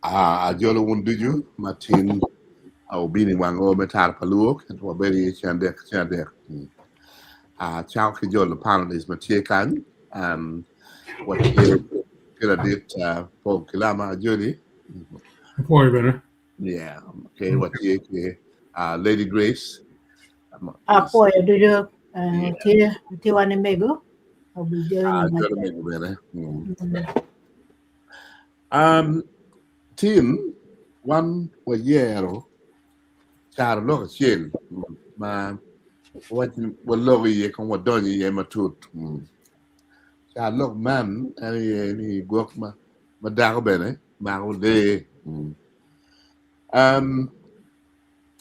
Ajolo wun ducu ma tin wubino i wang oo me Tara pa Luo ento wabedo iye ceng adek ki ceng adek. Acako ki jolo panelist ma tye kany. Watye ki ladit Paul Kilama Ajoli. Apwoyo bene. Yeah, okay, watye ki Lady Grace. Apwoyo ducu tye tye wan mego. Ajolo mego bene. Um, tin wan wayero carolok acel ma waloko iye kong wadonyo iye matut. Carolok man en aye ni gwok ma, ma dako bene mako lee. Um,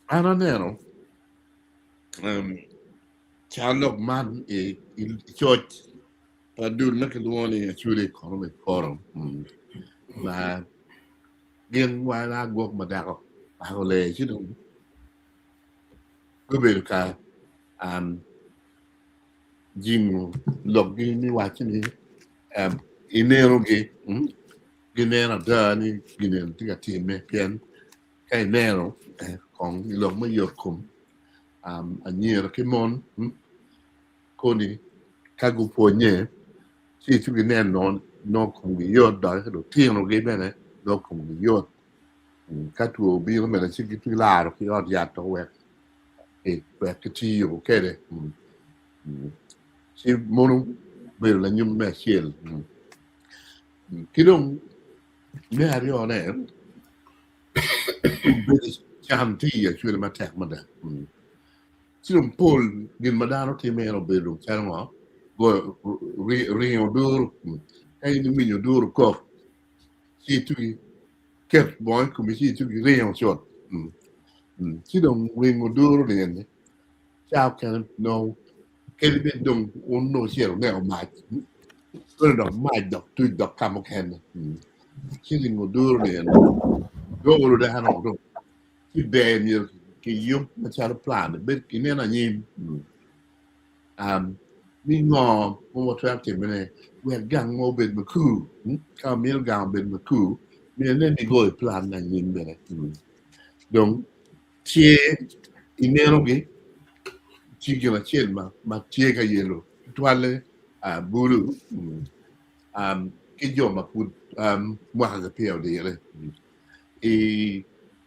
an aneno um, carolok man i, i coc pa dul ma kilwongo ni Acholi Economic Forum ma gin wan a gwok ma dako mako lee ci dong gubedo ka um, jingo lokgi ni waco ni um, inenogi mm, gineno ada ni gineno tye ka timme pien ka ineno eh, kong i lok me yotkom um, anyira ki mon mm, Koni ka gupwonnye, ci ci gineno nongo komgi yot dok lutinogi bene nongo komgi yot. Ka two obino bene ci gilaro ki ot yat wek wek kitiyo kwede. Ci mono obedo lanyut me acel. Ki dong me aryone, obedo can tye i acwele matek mada. Ci dong pol gin ma dano timo en obedo calo ngo? Goyo ringo oduru. Ka in iwinyo oduru kok, ci itugi ket bongo i komi ci itugi ringo cut. Ci dong ringo oduru ni eni ca okene nongo kadi bed dong wun nongo wucito wuneko mac, koni dok mac dok tuc dok ka mukene. Ci ringo oduru ni eni doro dano dong. Ci ber myero kiyub macalo plan bed ineno anyim ni ngo ma watwero timone wek gang mo obed makur ka wamito gang obed makur myero inen ni igoyo plan me anyim bene dong tye inenogi tye gin acel ma tye ka yelo tutwalle bulu ki jo ma pud mwaka ki peya odire. I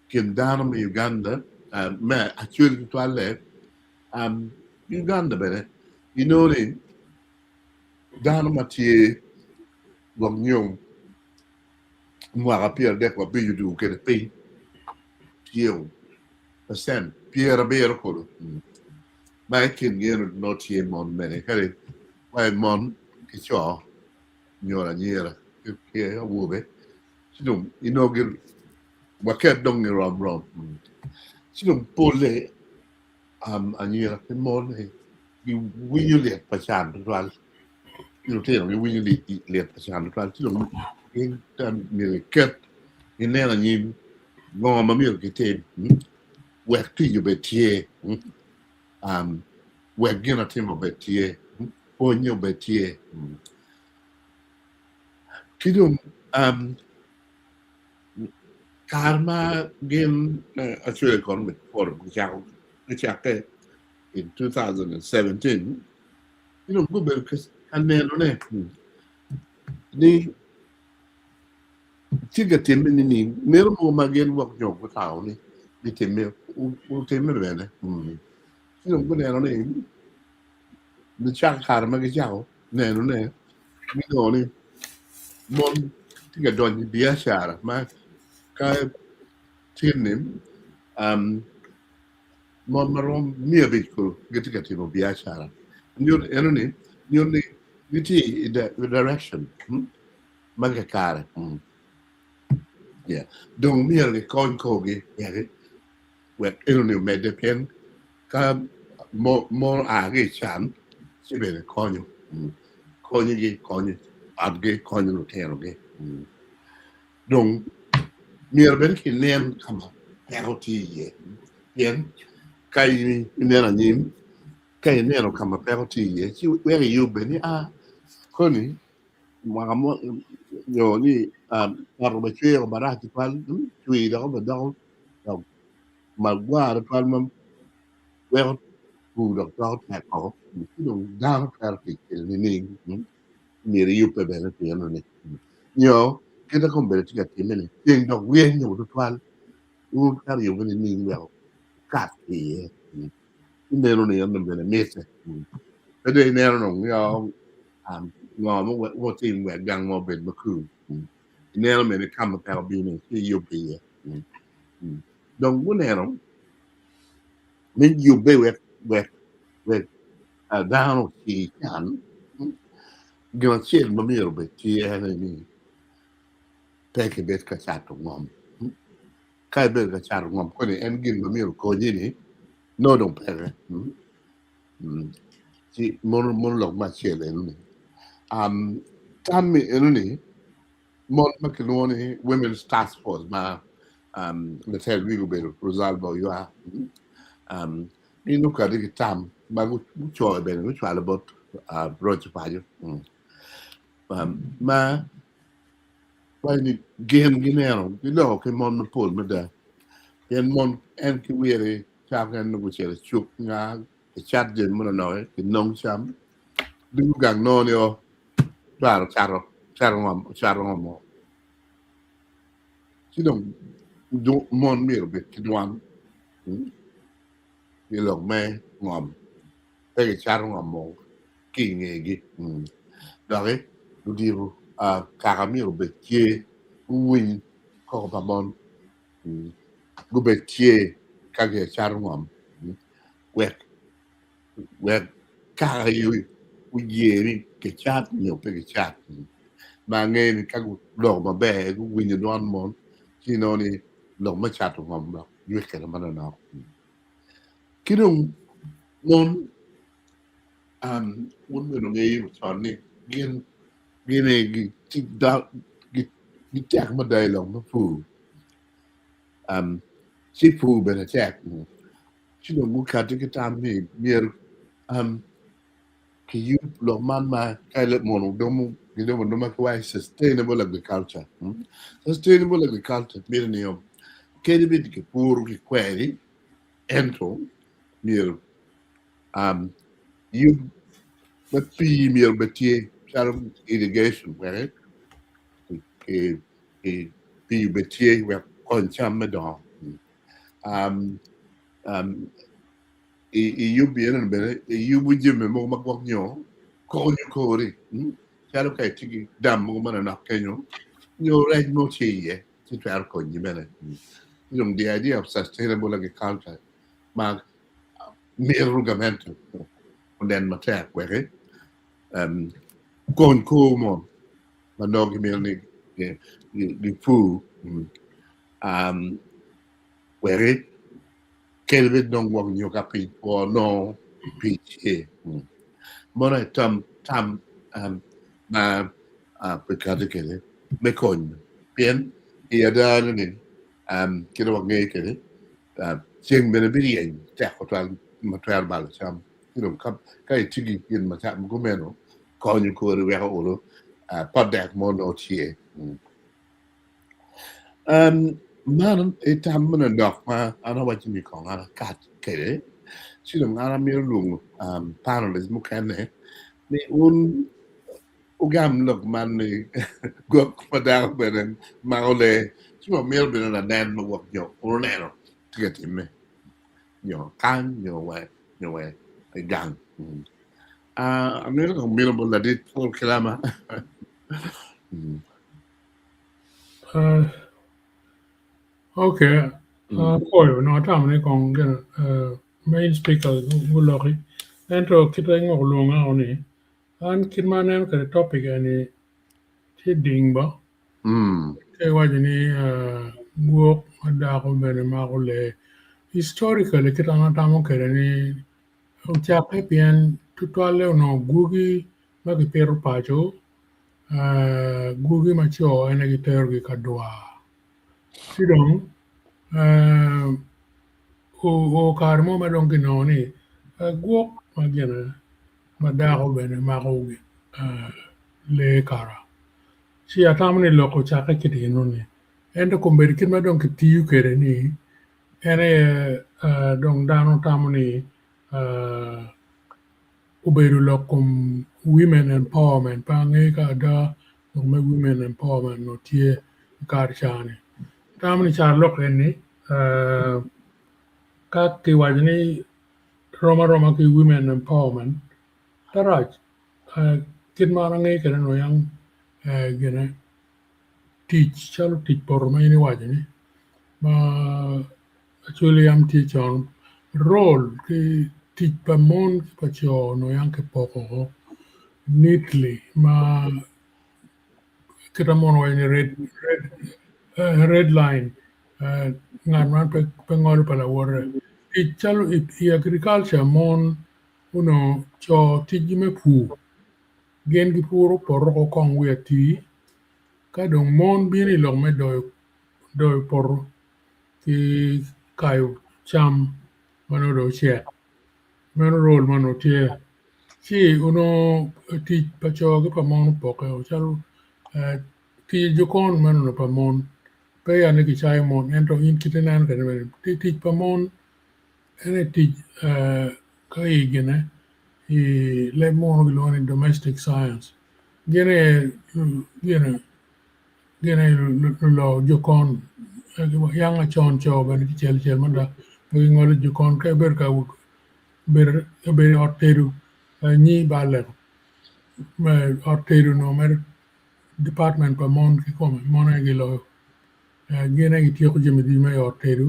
kin dano me Uganda me acwali tutwalle, Uganda bene inongo ni dano ma tye gwok nyo mwaka 35 wa odwogo kwede piny tye pacent 70 kulu ma i kingi eno nongo tye mon bene kadi wa mon ki co nyo anyira ki awobe. Ci dong inongo gin waket dong girom rom. Ci dong polle anyira ki mon giwinyo lyet pa can tutwal. Ki lutino giwinyo lyet pa can tutwal. Ci dong gin myero giket ginen anyim ngo ma myero gitim wek tic obed tye, wek gin atima obed tye, pwonye obed tye. Ki dong kare ma gin Australia Economic Forum gicakke in 2017 ci dong gubedo ka nenone ni tye ka timme nining meno mogo ma gin gwok nyo gutamo ni bitimme otimme bene ci dong guneno ni Nicako kare ma gicako nenone, ginongo ni mon tye ka donyo i biacara ma ka tin-ni mon ma romo 500 kulu gitye ka timo biacara. Nyuto enoni nyuto ni gitye i direction ma kakare. Dong myero gikony korgi wek enoni omedde pien ka mon oa ki i can ci bene konyo konyogi konyo otgi konyo lutinogi dong myero bene kinen ka ma peko tye iye pien ka in ineno anyim ka ineno ka ma peko tye iye ci weko iyubbe ni a koni. Mwaka mo nyo ni poto bene cwero marac tutwal, cwir dok bene doko dok magwar tutwal ma weko pur dok doko tek woko. Ci dong dano twero tic kwede nining? Myero iyubbe bene pi enoni. Nyo kit ma kombeddi tye ka timme-ni, ceng dok ryenyo tutwal, wun wutwero yubbe nining wek wukat ki iye? Ineno ni eno bene mitte. Pe dong ineno dong nio ngo ma wutim wek gang mo obed makur. Ineno bene ka ma peko bino ci iyubbe iye. Dong guneno me yubbe wek wek wek dano ocir can, gin acel ma myero obed tye ene ni pe kibed ka cato ngom. Ka ibedo ka cato ngom koni en gin ma myero okonyi ni nongo dong peke. Ci mono mono lok me acel enoni. Tammi enoni mon ma kilwongo ni Women's Task Force ma latel wigi obedo Rosalba Oywa gin gukati ki tam ma gucoyo bene gucwalo bot roc paco ma waco ni gin gineno giloko ki mon mapol mada pien mon en ki wire cako en nongo gucito i cuk nga icat jami manonok kinong cam dugo gang nongo ni o cwaro cato cato ngom ocato ngom mo ci dong mon myero obed ki dwan i lok me ngom pe gicato ngom mo ki i ngegi doki ludito kaka myero obed tye guwiny koko pa mon gubed tye ka gicato ngom wek wek kaka oye ni kicat nyo pe kicat ma angeyo ni ka guloko maber guwinyo dwan mon ci inongo ni lok me cato ngom dok ywek kwede manonok. Ki dong mon wun bene wungeyo con ni gin gin aye gitek mada i lok me pur ci pur bene tek ci dong gukati ki tam ni myero kiyub lok man ma ka mono gidomo adoma ki waci sustainable agriculture. Sustainable agriculture mito ni kadi bed kipuro ki kweri ento myero yub me pii myero obed tye calo irrigation wek pii obed tye wek okony cam me dongo. Iyub eno bene iyubo jami mogo ma gwok nyo konyo kori calo ka itye ki dam mogo manonok kenyo nyo rec mo tye iye ci twero konyi bene. Dong the idea of sustainable agriculture ma mito gamente onen matek wek okony kor mo ma nongo gimito ni gipur wek kadi bed dong gwok nyo ka piny two nongo pii tye. Meno aye tam tam ma kikati kwede me konyo pien i ada ni kit ma wangeyo kwede ceng bene biryeny tek tutwal ma twero balo cam ci dong ka itye ki gin macalo kumeno konyo kori weko olo pot dek mo nongo tye. Man aye tam me lok ma an awaco ni kong an akat kwede ci dong an amito lwongo panelist mukene ni wun wugam lok man ni gwok ma dako bene mako lee ci wamito bene lanen ma gwok nyo wun wuneno tye ka timme nyo kany nyo wa i gang. Amito kong bino bot ladit Paul Kilama. Okay, akoyo onongo atamo ni kong gin main speaker guloki ento kite ngoko lwonga o ni an kit ma aneno kwede topic eni tye ding ba ka iwaco ni gwok ma dako bene mako lee historically kit an atamo kwede ni ocakke pien tutwalle onongo gwogi ma kipito paco Gwogi ma co en aye giterogi ka dwar ci dong oo kare mo ma dong kinongo ni gwok ma gine ma dako bene mako lee kara. Ci atamo ni lok ocakke kit enoni ento kombeddi kit ma dong kitiyo kwede ni en aye dong dano tamo ni obedo lok kom women empowerment pe angeyo ka ada lok me women empowerment onongo tye i kare ca-ni. Atamo ni carolok eni ka kiwaco ni rom aroma ki women empowerment pe rac kit ma an angeyo kwede onongo yam gine tic calo tic poto ma in iwaco ni ma Acholi yam tye con role ki tic pa mon ki pa co onongo yam kipoko neatly ma kit ma munu waco ni red line ngat man pe ngolo pa lawote tic calo i agriculture mon onongo co ticgi me pur gin gipuro poto kong wiye atir ka dong mon bino i lok me doyo poto ki kayo cam ma nongo dong ocek meno role ma onongo tye ci onongo tic pa co ki pa mon opokke calo tic i jokon meno onongo pa mon pe ya ni kicayo mon ento in kit ma ineno kwede bene tic pa mon en aye tic ka i gine i leb munu kilwongo ni domestic science gin aye Gin aye lulo jokon yang acon co bene kicel cel mada pe gingolo jokon ka ibedo ka bedo i ot tedo nyi balle me ot tedo onongo mere department pa mon kikome mon aye giloyo gin aye gityeko jami ducu ma i ot tedo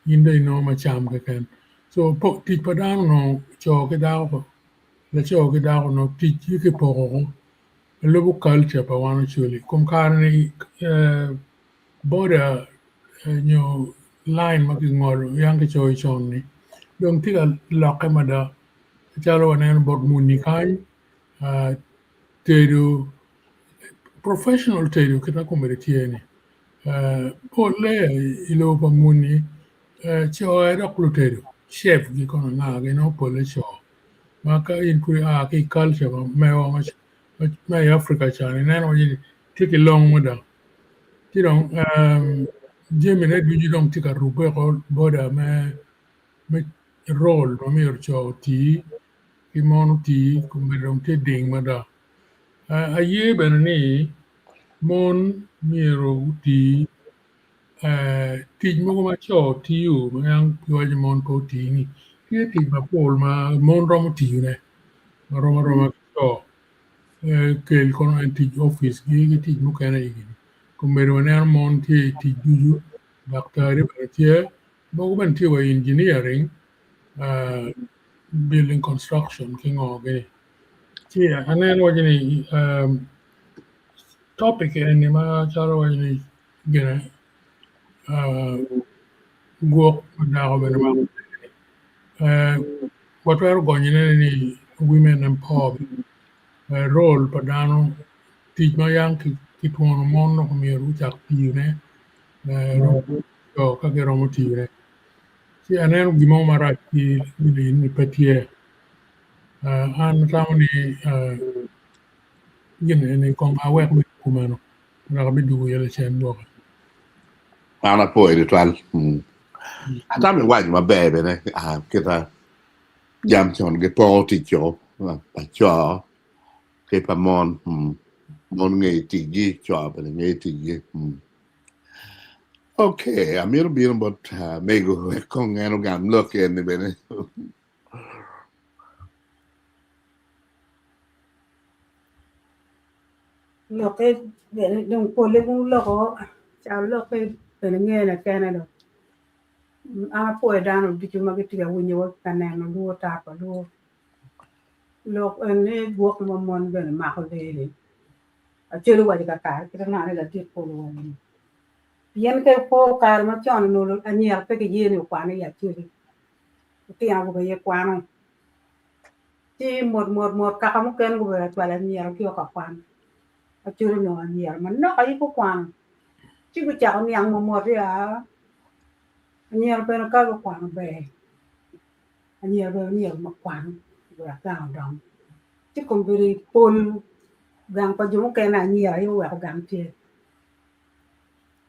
in dong inongo me cam keken co tic pa dano onongo co ki dako laco ki dako onongo ticgi kipoko Lubo culture pa wan Acholi kom kare ni border nyo line ma kingolo yang kicoyo con ni dong tye ka lokke mada calo waneno bot muni kany tedo professional tedo kit ma komedi tye ni polle i lobo pa muni co aye dok lutedo chef gi kono anga gi nongo polle co. Ma ka in pud ia ki i culture ma mewa ma i Africa ca ineno ni tye ki long mada ci dong jamine ducu dong tye ka rube oko boda me role ma myero co oti ki mon oti kome dong tye ding mada. Aye bene ni mon myero guti Tic mogo ma co tiyo ma yam kiwaco ni mon pe oti-ni tye tic mapol ma mon romo tiyone ma rom aroma ki co kel kono en tic oficgi ki tic mukene komedo waneno mon tye i tic ducu daktari bene tye mogo bene tye wa i engineering building construction ki ngo gini ci aneno waci ni topic eni macalo waci ni gine gwok pa dako bene mako watwero gonyone ni women empowerment role pa dano tic ma yam kitwono mon dok myero gucak tiyone co ka giromo tiyone ci aneno gin mo marac ki ni pe tye an atamo ni gin eni kong awek bedo kumeno. Dok abidwogo iye lacen gwoki. An apwoyo tutwal. Atamo iwaco maber bene kita jam con gipoko tic-co pa co ki pa mon. Mon ngeyo ticgi, co bene ngeyo ticgi. Ok, amito bino bot mego wek kong en ogam lok eni bene. Lokke bene dong pole guloko calo lokke bene ngene kene dong an apwoyo dano ducu ma gitye ka winyowa ki ka neno luo tar pa luo lok eni gwok ma mon bene mako lee-ni acel owaco kakare kit ma nongo ni ladit pol owaco-ni pien ka ipo kare macon onongo anyira pe kiye ni okwan i aceli lutino awobe aye kwano. Ci mot mot mot kaka mukene gubedo acwalo anyira ki o ka kwan. Acwalo onongo anyira manok aye gukwano. Ci gucako niang mot ni aa anyira bene ka gukwano ber, anyira bene myero ma kwan wek gang odong. Ci kombeddi pol Gang pa jo mukene anyira aye oweko gang tye.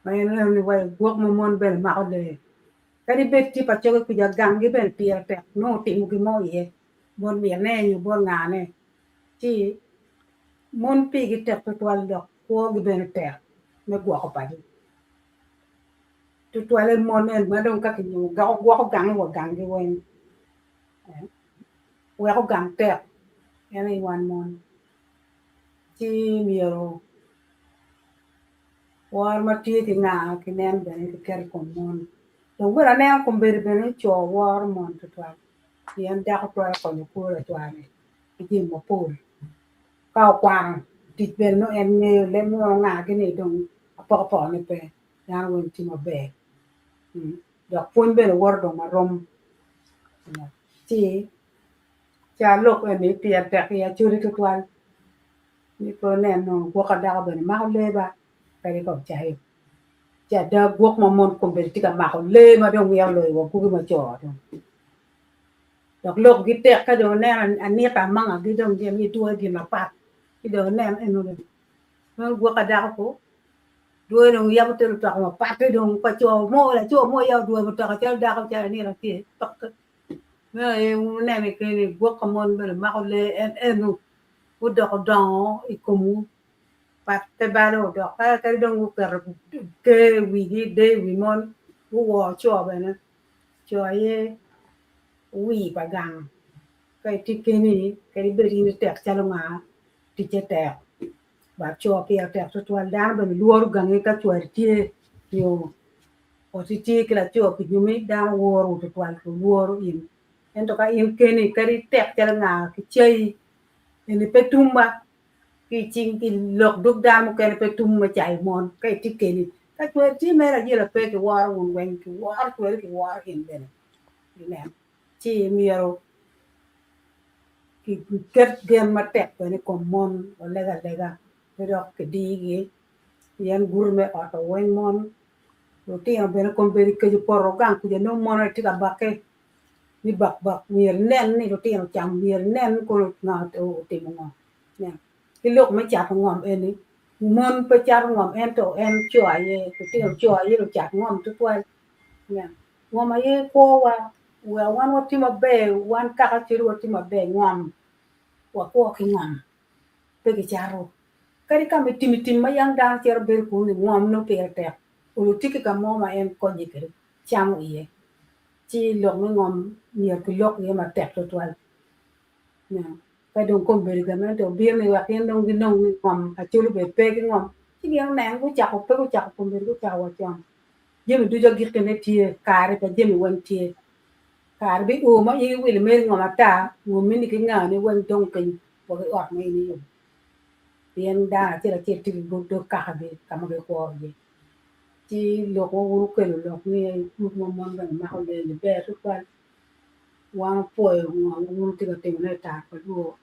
Ma en neno ni wai gwok ma mon bene mako lee. Kadi bed tye pa coge kuca ganggi bene pire tek nongo otimo gin mo iye bot minne nyo bot ngane ci mon pigi tek tutwal dok kwogi bene tek me gwoko paco. Tutwalle mon eni ma dong ka kinyomo gwoko gangi wa ganggi weng weko gang tek en aye wan mon ci myero woro ma tye ki nga ki nen bene ki keto i kom mon dong bene aneno kombeddi bene ni co woro mon tutwal pien dako twero konyo kwo latwa-ni ki jami mapol ka okwano tic bene nongo en ngeyo leb mo ngagi ni dong apokapoka ne pe dano weng tye maber dok pwony bene woto dong marom ci ca lok eni pire tek i Acholi tutwal ni pe wunen nongo gwok ka dako bene mako lee ba kadi kong cayo ci ada gwok ma mon kombeddi tye ka mako lee ma dong mito loyo wa gwoki ma co dong dok lokgi tek ka dong ineno anita amangagi dong gin gidwoyo gin mapat ci dong inen enoni meno gwok ka dako ku dwoyo dong yabo te mutoka mapat-ti dong pa co mo laco mo yabo dwoyo mutoka calo dako calo anita tye meno aye wuneno keni gwok ka mon bene mako lee en eno gudoko dongo i komwu pat pe balo dok kadi dong guketo ker i wigi deyo i wi mon guwor co bene co aye wir pa gang ka itye keni kadi bed in itek calo nga ticce tek but co pire tek tutwal dano bene lworo gangi ka cwari tye nyo oti tye ki laco ki nyumi dano woro tutwal lworo in ento ka in keni kadi itek calo nga ki cayi eni pe tum ba ki icing ki lok dog dano mukene pe tum me cayo mon ka itye keni ka cwari tye mere acel pe kiworo wun weng kiworo cwari kiworo in bene ineno ci myero kiket gen matek bene i kom mon oleg alega pe dok kidigi pien guti me ot weng mon lutino bene kombeddi kec opoto gang kuca nongo mon aye tye ka bakke ni bak bak myero inen ni lutino ocamo myero inen ni kono nga otimo ngo ki lok me cato ngom eni mon pe cato ngom ento en co aye lutino co aye lucat ngom tutwal ngom aye kwowa wek wan watye maber wan kaka cwalo watye maber ngom wakwo ki ngom pe kicato kadi ka ma itimo tim ma yang dano cito bedo kunu ni ngom nongo pire tek olo tye ki ka mo ma en konye kwede camo iye ci lok me ngom myero kilok iye matek tutwal ka dong kombeddi gamente obino ni wek gin dong ginong ni ngom Acholi obed pe ki ngom ci gin oneno gucako pe gucako kombeddi gucako wa con jami ducu agikkine tye kare pa jami weng tye kare bio ma in iwilo meri ngom ata ngomini ki ngani weng dong piny wa ki ot ma in iyubo pien dano acel acel tye ki dog kakagi ka ma gikwo iye ci lok ma wun wukelo lok ni gurup ma mon bene mako lee-ni ber tutwal wan wapwoyo ngo ma wun wutye ka timone i tar pa lwor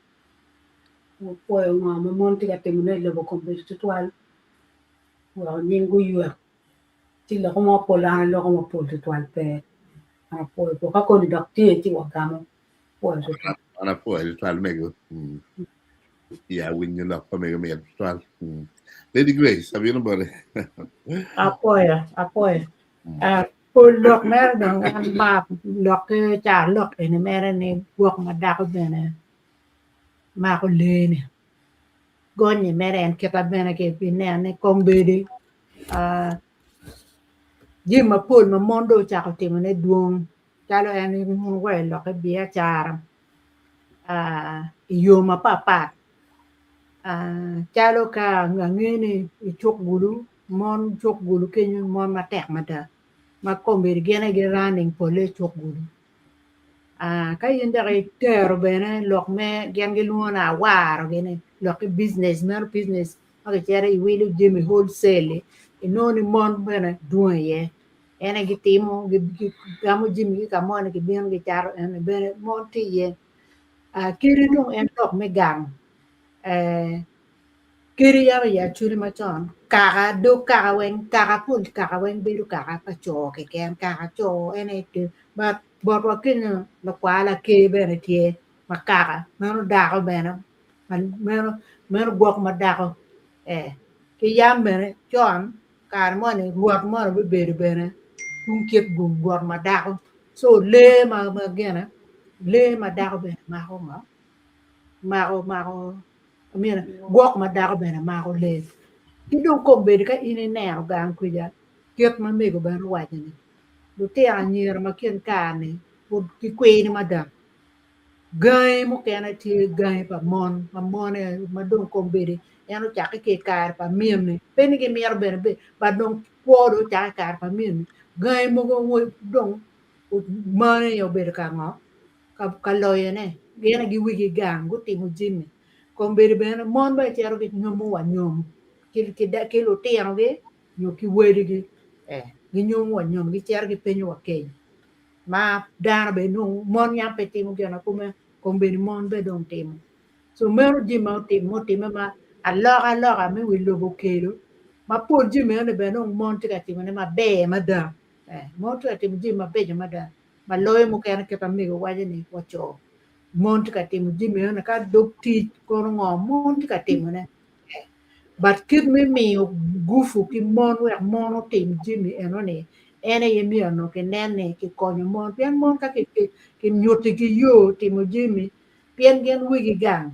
wapwoyo ngo ma mon tye ka timone i lobo kombeddi tutwal weko nying guywek ci loko mo pol an aloko mapol tutwal pe an apwoyo pol ka koni dok tye ci wagamo pwoyo tutwal. An apwoyo tutwal mego. Ya winyo lok pa mego mit tutwal. Lady Grace abino boti. Apwoyo, apwoyo. Ah, pol lok mere dong an ma lokke ca lok eni mere ni gwok ma dako bene mako lee ni gonye mere en kita bene ki ineno ni kombeddi ah, jami mapol ma mon dong ocako timone dwong calo en wa i lok biacara ah, i yo mapat pat ah, calo ka ange ni i cuk gulu mon cuk gulu kenyo mon matek mada ma kombeddi gin aye gi running pole i cuk gulu ah, ka in dok itero bene lok me gin gilwongo ni awaro gini lok ki business meno business ma kicito iwilo jami wholesale inongo ni mon bene dwong iye en aye gitimo gigamo jami ki ka moni gibino gicato eni bene mon tye iye ah, kadi dong en lok me gang eh, kadi yam i Acholi macon kaka dog kaka weng kaka pol kaka weng bedo kaka pa co keken kaka co en aye tye but botwa kenyo lakwar laker bene tye ma kaka meno dako bene meno Meno gwok ma dako ee ki yam bene con kare moni rwot moni bibedo bene tung kit gum rwot ma dako so lee ma gine lee ma dako bene mako ngo mako mako gwok ma dako bene mako lee ki dong kombeddi ka in ineno gang kwica kit ma mego bene owaco ni lutino anyira ma kin kare-ni pud gikwiri mada Gangi mukene tye gangi pa mon ma mon ma dong kombeddi en ocakke ki i kare pa mini pe ni gimito bene but dong kwo dong ocakke i kare pa mini gangi mogo dong mon aye obedo ka ngo ka loyone gin aye giwigi gang gutimo jami kombeddi bene mon bene cito ginyomo wa nyom ki lutinogi nyo ki wadigi ginyomo wa nyom gicito gipenyo wa keny. Ma dano bene nongo mon yam pe timo gin ma kome kombeddi mon bene dong timo. So meno jami ma otimo mutimme ma alokaloka me wi lobo okelo ma pol jami eni bene dong mon tye ka timone maber mada. Eh, mon tye ka timo jami mabeco mada ma loyo mukene kit ma mego waco ni wa co. Mon tye ka timo jami eni ka dog tic kono ngo mon tye ka timone. Eh, but kit me miyo gufu ki mon wek mon otim jami enoni en aye myero onongo kinen ni kikonyo mon pien mon ka kinyutigi yo timo jami pien gin wigi gang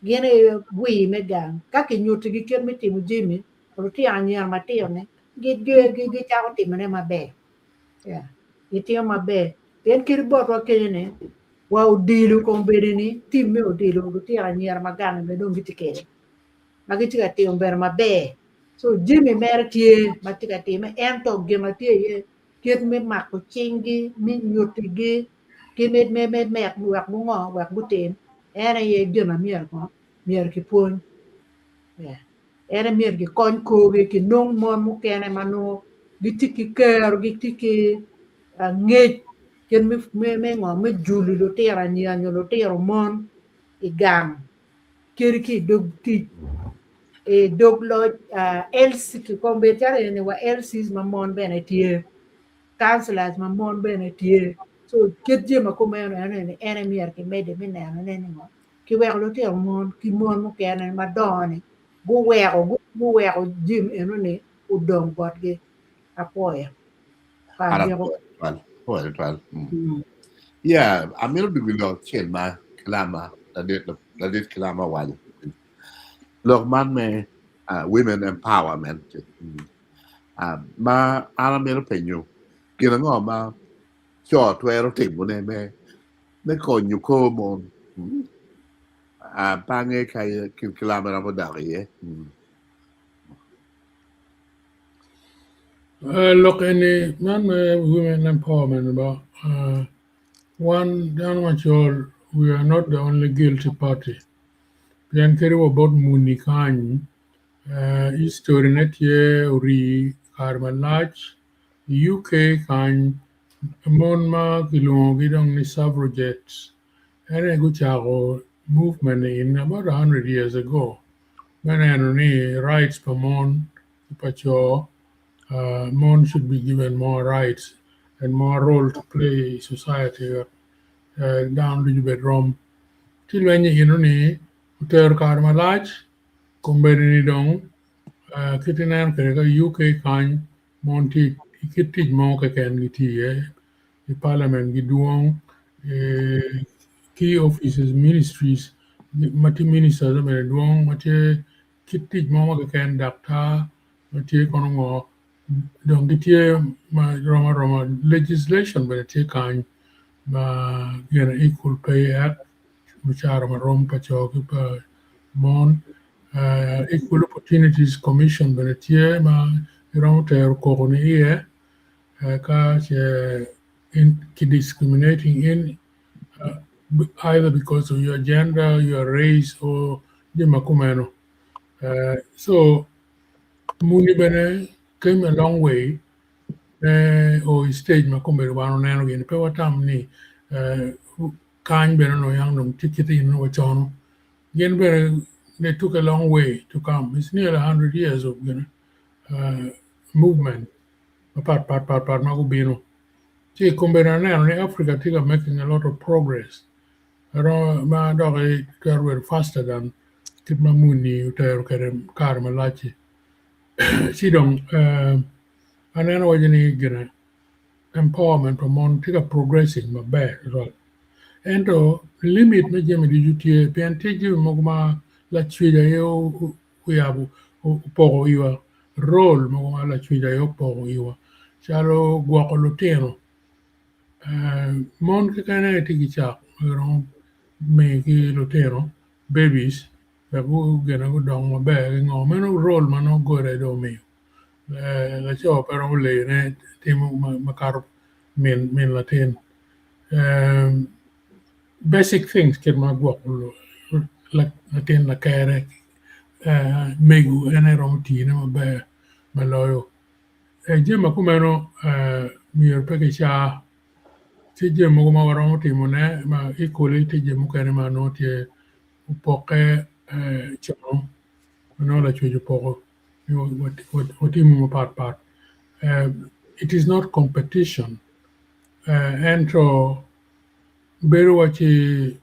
gin aye wir me gang ka kinyutigi kit me timo jami lutino anyira matino-ni gicako timone maber gitimo maber pien kadi botwa kenyo-ni wa odilo kombeddi-ni tim me odilo lutino anyira ma gang bene dong gitye kwede ma gitye ka timo bene maber so jami mere tye ma tye ka time ento gin ma tye iye kit me mako cinggi me nyutigi ki me me wek gungo wek gutim en aye gin ma myero ngo myero kipwony en aye myero gikony korgi kinong mon mukene ma nongo gitye ki kero gitye ki ngec kit me ngo me julo lutino anyira nyo lutino mon i gang kadi ki i dog tic i dog loc LC kombeddi calo eni wa LCs ma mon bene tye councillors ma mon bene tye so kit jami ma kumeno eno-ni en aye myero kimedde me nenone ni ngo kiweko lutino mon ki mon mukene madongo-ni guweko guweko jami eno-ni odong botgi apwoyo. Apwoyo twal. Yeah, amito dwogo i lok acel ma Kilama, ladit Kilama owaco. Lok man me women empowerment ma an amito penyo gin ango ma co twero timone me me konyo kor mon. Pe angeyo ka Kilama romo dok iye. Lok eni man me women empowerment ba wan dano macol we are not the only guilty party pien kadi wa bot muni kany history ne tye orii kare malac i UK kany mon ma kilwongogi dong ni suffragettes en aye gucako movement ni in about 100 years ago me neno ni rights pa mon ki pa co mon should be given more rights and more role to play i society wek dano ducu obed rom. Ci lweny eno-ni otero kare malac kombeddi ni dong kit ineno kwede ka UK kany mon tye i kit tic mo keken gitye iye i parliament gidwong ki offices ministries ma tye ministers bene dwong ma tye kit tic mo keken daktar ma tye kono ngo dong gitye ma rom aroma legislation bene tye kany ma gin equal pay act mucara marom pa co ki pa mon equal opportunities commission bene tye ma iromo tero koko ni iye ka ce ki discriminating in either because of your gender, your race or jami ma kumeno. So muni bene came a long way me o i stage ma kombeddi wan oneno gini pe watam ni kany bene onongo yang dong tye kit eni wacono. Gin bene they took a long way to come. It's nearly 100 years of movement mapat pat pat pat ma gubino. Ci i kombeddi aneno ni Africa tye ka making a lot of progress ma dok twero bedo faster than kit ma muni otero kwede kare malac-ci. Ci dong aneno waco ni gine empowerment pa mon tye ka progressing maber tutwal ento limit me jami ducu tye pien tye jami mogo ma lacwec aye oyabo opoko iwa role mogo ma lacwec aye opoko iwa calo gwoko lutino mon keken aye tye ki cak ma giromo miyo ki lutino babies wek gine gudong maber ki ngo meno role ma nongo God aye dong omiyo laco pe romo leyone timo makato min latin basic things kit ma gwoko latin lakere mego en aye romo tiyone maber ma loyo jami ma kumeno myero pe kicaa tye jami mogo ma waromo timone ma equally tye jami mukene ma nongo tye opokke cono ma nongo lacwec opoko watimo mapat pat it is not competition ento bedo waci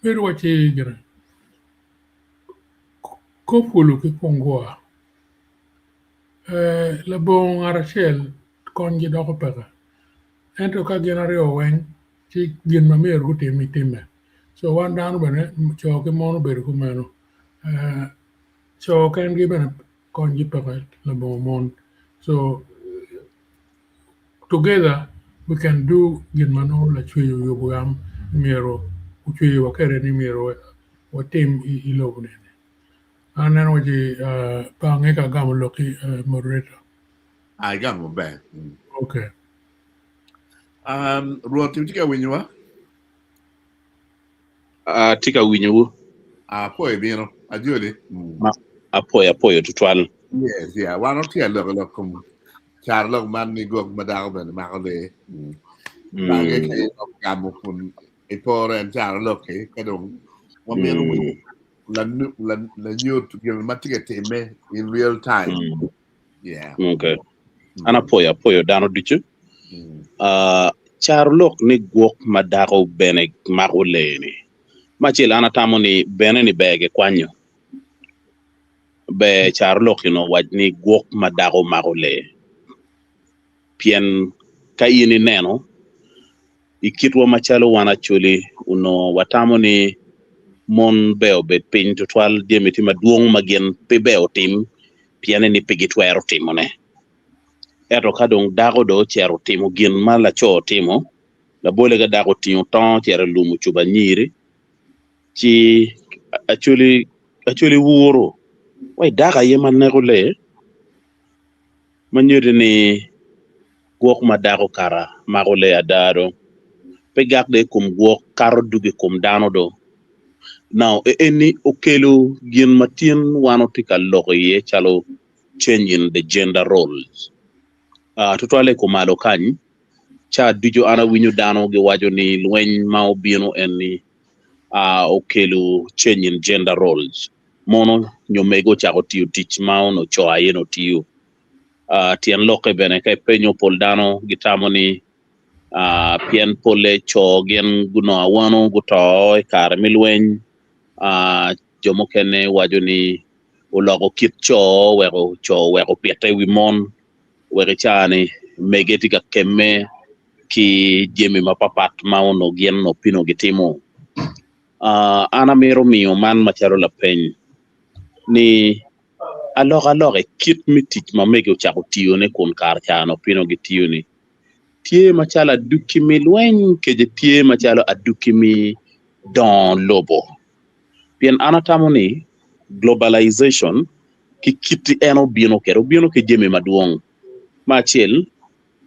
bedo waci gine kopulu ki kungua labongo ngat acel konygi doko peke ento ka gin aryo weng ci gin ma myero gutim itimme co wan dano bene co ki mon obedo kumeno co kengi bene konygi peke labongo mon co together we can do gin ma nongo lacwec oyubo yam myero ocweyowa kwede ni myero watim i lobo ni. An aneno waci pe ange ka agamo lokki moderator. Ah, igamo maber. Okay. Rwot, itye ka winyowa? Atye ka winyowu. Apwoyo bino. Ajoli. Apwoyo, apwoyo tutwal. Yes, yeah. Wan watye ka loko lok kom caro lok man ni gwok ma dako bene mako lee. Bange ka iromo gamo kun iporo en caro lok-ki ka dong wamito winyo lanyut gin ma tye ka timme in real time. Yeah. Okay. An apwoyo, apwoyo dano ducu. Caro lok ni gwok ma dako bene mako lee-ni. Me acel an atamo ni bene ni ber gikwanyo. Ber caro lok eni owac ni gwok ma dako mako lee. Pien ka in ineno i kitwa macalo wan Acholi onongo watamo ni mon ber obed piny tutwal jami tye madwong ma gin pe ber otim piene ni pe gitwero timone. Ento ka dong dako dong ocito otimo gin ma laco otimo, labole ka dako otingo tongo ocito olumo ocubo anyiri ci Acholi Acholi wuro wai dako aye ma neko lee ma nyuto ni gwok ma dako kara mako lee ada do pe gak dong i kom gwok kato dugo i kom dano do. Now eni okelo gin ma tin wan watye ka lok iye calo change in the gender roles. Tutwalle i kumalo kany ca ducu an awinyo dano giwaco ni lweny ma obino eni okelo change in gender roles mono nyo mego ocako tiyo tic ma onongo co aye onongo tiyo. Tyen lokke bene ka ipenyo pol dano gitamo ni pien polle co gin gunongo awano guto i kare me lweny jo mukene waco ni oloko kit co oweko co oweko pite i wi mon wek i caa-ni mege tye ka kemme ki jami mapatpat ma onongo gin onongo pino gitimo. An amito miyo man macalo lapeny ni alokaloka i kit me tic ma mege ocako tiyone kun kare ca onongo pino gitiyo-ni tye macalo adwogi me lweny kece tye macalo adwogi me dongo lobo. Pien an atamo ni globalization ki kit en obino kwede, obino ki jami madwong. Me acel,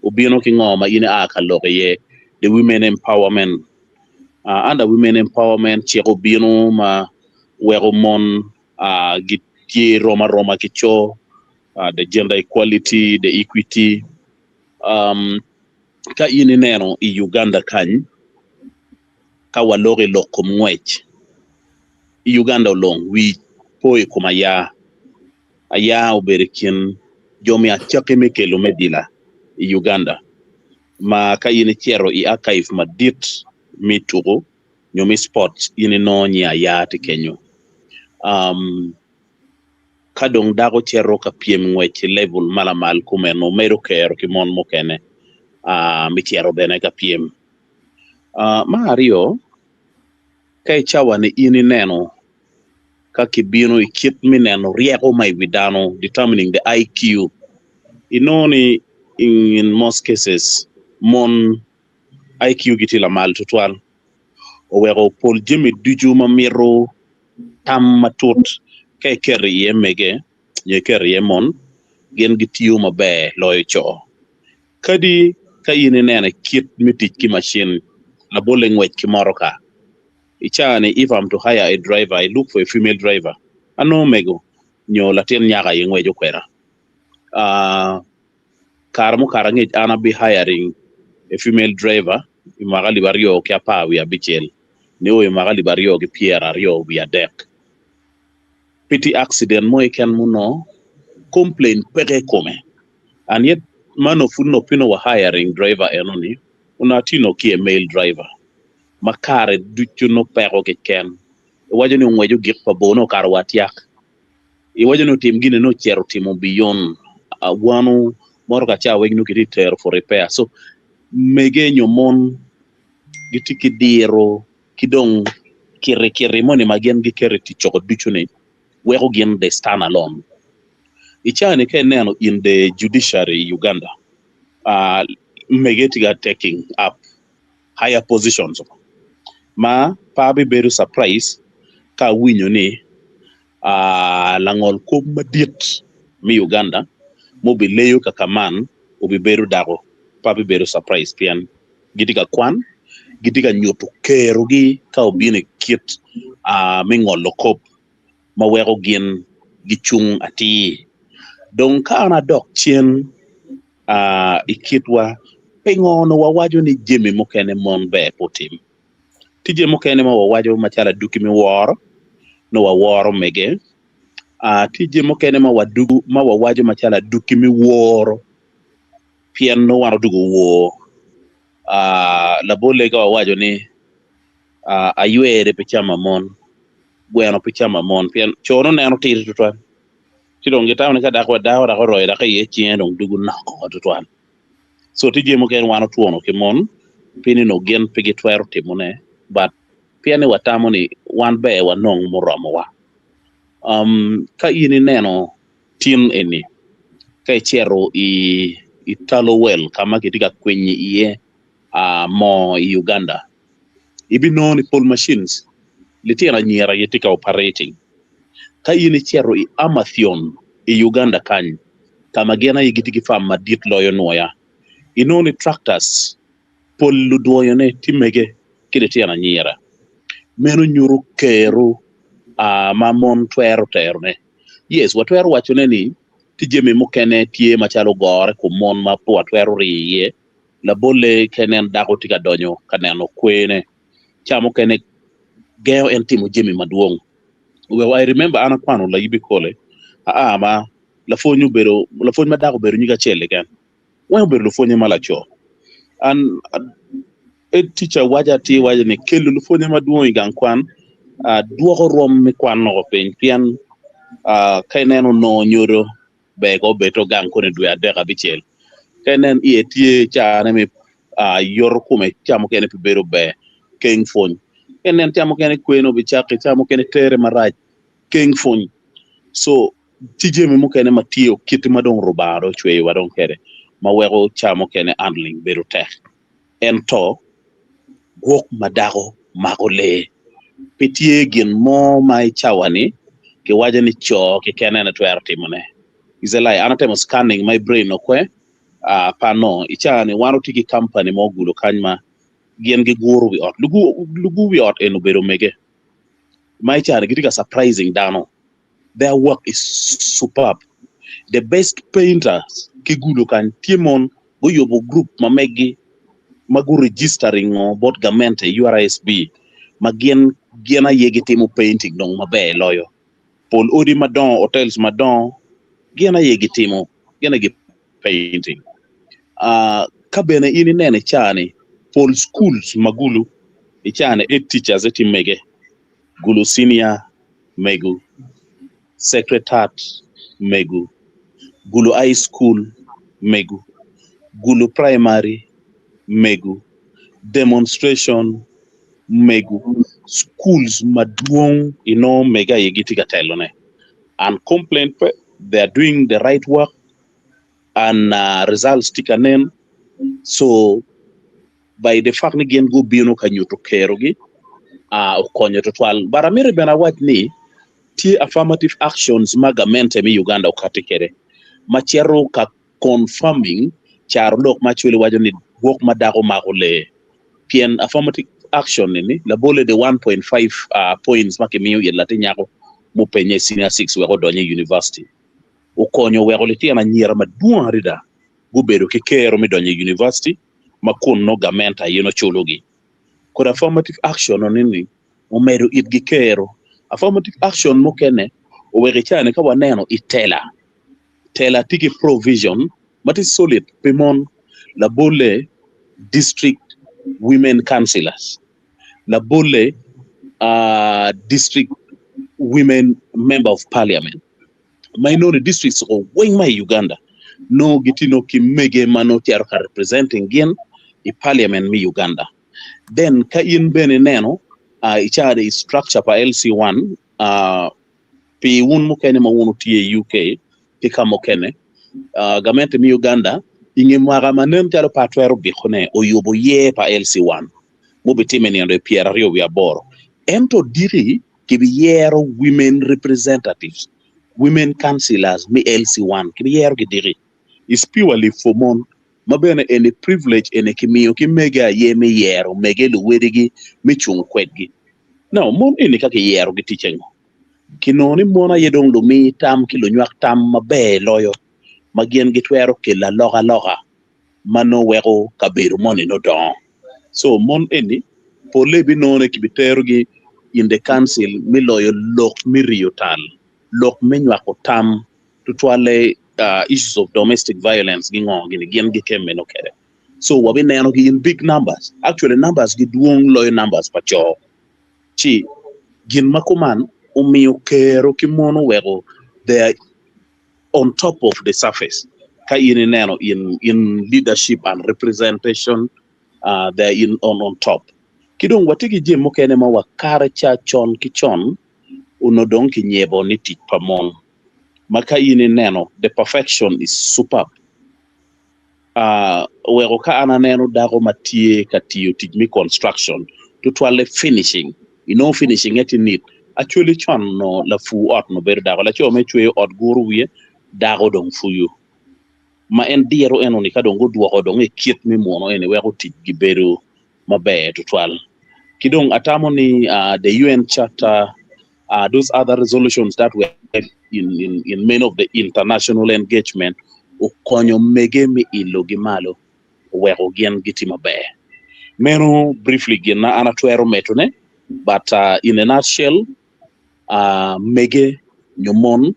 obino ki ngo ma in ia ka lok iye, the women empowerment. Under women empowerment, cik obino ma weko mon gitye rom aroma ki co, the gender equality, the equity. Ka in ineno i Uganda kany, ka waloko i lok kom ngwec i Uganda olong wi po i kom aya. Aya obedo i kin jo me acakki me kelo me dila i Uganda ma ka in icito i archive madit me tuko nyo me sports in inongo nyi aya tye kenyo. Um, ka dong dako cito ka pyem ngwec i level ma lamal kumeno medo kero ki mon mukene uh, me cito bene ka pyem. Uh, me aryo, ka i cawa ni in ineno ka kibino i kit me neno ryeko ma i wi dano, determining the IQ, inongo ni in most cases mon IQ gi tye lamal tutwal oweko pol jami ducu ma mito tam matut ka iketo iye mege nyo iketo iye mon gin gitiyo maber loyo co. Kadi ka in ineno i kit me tic ki macin labolle ngwec ki motoka i caa ni if I'm to hire a driver I look for a female driver anongo mego nyo latin nyako aye ngweco kweda. Kare mukato angec an abi hiring a female driver i mwaka alip aryo ki apar wiye abicel nio i mwaka alip aryo ki pyeraryo wiye adek. Pe tye accident mo keken muno complain peke i kome and yet mano pud nongo pe nongo wa hiring driver eno ni onongo atye nongo ki a male driver ma kare ducu nongo peko keken iwaco ni ongwec ogik pa bor nongo okato wa atyak. Iwaco ni otim gine ni ocito otimo beyond awano motoka ca weng nongo kitye tero for repair so mege nyo mon gitye ki diro ki dong kiti kiti moni ma gin giketo i tic coko ducu ni weko gin they stand alone. I caa ni ka ineno in the judiciary i Uganda mege tye ka taking up higher positions ma pe abibedo surprise ka awinyo ni langol kop madit me Uganda ma obileyo kaka man obibedo dako pe abibedo surprise pien gitye ka kwan gitye ka nyuto kerogi ka obino i kit me ngolo kop ma weko gin gicung atir. Dong ka an adok cen i kitwa pingo onongo wawaco ni jami mukene mon ber pe otim? Tye jami mukene ma wawaco macalo aduki me woro nongo waworo mege tye jami mukene ma wadugo ma wawaco macalo aduki me woro pien nongo wan odugo wor labolle ka wawaco ni aywere pe camo amon gweno pe camo amon pien co nongo neno tidi tutwal ci dong gitamo ni ka dako dako dok oroyo dok iye cinge dong dugo nok oko tutwal. So tye jami mukene wan otwono ki mon pi ni nongo gin pe gitwero timone but pien ni watamo ni wan ber wanong muromowa. Um, ka in ineno tin eni ka icito i i Talo Well ka ma kitye ka kwinyo iye uh, moo i Uganda ibinongo ni pol machines litino anyira gitye ka operating. Ka in icito i Amathion i Uganda kany, ka ma gin aye gitye ki farm madit loyo nwoya, inongo ni tractors pol ludwoyone tye mege ki litino anyira. Meno nyuto kero ma mon twero terone. Yes, watwero wacone ni tye jami mukene tye macalo gore kom mon ma pe watwero riyo iye. Labolle ka inen dako tye ka donyo ka neno kwene, ca mukene gengo en timo jami madwong. Well, I remember an akwano layibi kole aa ma lapwony obedo lapwony ma dako obedo nyig acel keken weng obedo lupwonye ma laco an head teacher waco atir waco ni kelo lupwonye madwong i gang kwan dwoko rwom me kwan woko piny pien ka ineno onongo nyodo ber ko obed to gang koni dwe adek abicel ka inen iye tye cane me yoto kome ca mukene pe bedo ber keng pwony ka inen ca mukene kwene obicaki ca mukene tere marac keng pwony so tye jami mukene ma tye kit ma dong Rubanga dong ocweyowa dong kwede ma weko ca mukene handling bedo tek ento gwok ma dako mako lee pe tye gin mo ma i cawa-ni kiwaco ni co keken en aye twero timone. Is a lie. An atemo scanning my brain okwe pe anongo. I cawa-ni wan watye ki company mo gulo kany ma gin giguro wi ot. Lugur wi ot eni obedo mege ma i cawa-ni gitye ka surprising dano. Their work is superb. The best painters ki gudo kany tye mon guyubo group ma meggi ma gu registering ngo bot gamente URSB ma gin gin aye gitimo painting dong maber loyo. Pol odi madongo, hotels madongo gin aye gitimo, gin aye gi painting. Uh, ka bene in ineno i caa-ni pol schools ma gulu i caa-ni head teachers tye mege, gulu senior. mego, Sacred Heart mego, Gulu High School mego, Gulu Primary mego, Demonstration mego, schools madwong inongo mege aye gitye ka telone and complaint pe they are doing the right work and results tye ka nen so by the fact ni gin gubino ka nyuto kerogi okonyo tutwal but amito bene awac ni tye affirmative actions ma gamente me Uganda okati kwede ma cito ka confirming caro lok ma Acholi waco ni gwok ma dako mako lee pien affirmative action ni labole the 1.5 points ma kimiyo it latin nyako mupenye i senior 6 wek odony i university okonyo weko litino anyira madwong adada gubedo ki kero me donyo i university ma kun nongo gamente aye nongo culogi. Kodi affirmative action ni omedo itgi kero. Affirmative action mukene oweko i caa-ni ka waneno i tela, tela tye ki provision ma tye solid pi mon labolle district women councillors, labolle district women member of parliament. Ma inongo i districts weng ma i Uganda nongo gitye nongo ki mege ma nongo cito ka representing gin i parliament me Uganda. Then ka in bene ineno i caa i structure pa LC1 pi wun mukene ma wun wutye i UK ki ka mukene gamente me Uganda i nge mwaka ma nen calo pe atwero bikone oyubo yer pa LC1 mubitime nino 28 ento diki kibiyero women representatives, women councillors me LC1 kibiyerogi diki. It's purely for mon ma bene eni privilege eni kimiyo ki mege aye me yero mege luwedigi me cung kwedgi. Now mon eni ka kiyerogi tic ango? Kinongo ni mon aye dong lumi tam ki lunywak tam maber loyo ma gin gitwero kelo alokaloka ma nongo weko kabedo moni nongo dongo. So mon eni polle ibinongo ni kibiterogi in the council me loyo lok me riyo tal, lok me nywako tam tutwalle issues of domestic violence gi ngo gini gin gikemme nongo kwede. So wabinenogi in big numbers, actually numbers gi dwong loyo numbers pa co. Ci gin ma kuman omiyo kero ki mon oweko they are on top of the surface ka in ineno in in leadership and representation uh, they are in on, on top. Ki dong watye ki jami mukene ma wakare ca con ki con onongo dong kinyebo ni tic pa mon ma ka in ineno the perfection is superb. Uh, oweko ka an aneno dako ma tye ka tiyo tic me construction tutwalle finishing inongo finishing tye neat actually con no lapur ot no bedo dako laco me cweyo ot guro wiye dako dong fuyo ma en diro eno ni ka dong gudwoko dong i kit me muno eni weko tic gi bedo maber tutwal. Ki dong atamo ni uh, the UN Charter uh, those other resolutions that were in, in, in many of the international engagement okonyo mege me ilo gi malo oweko gin gitye maber. Meno briefly gin na an atwero metone but uh, in a nutshell uh, mege nyo mon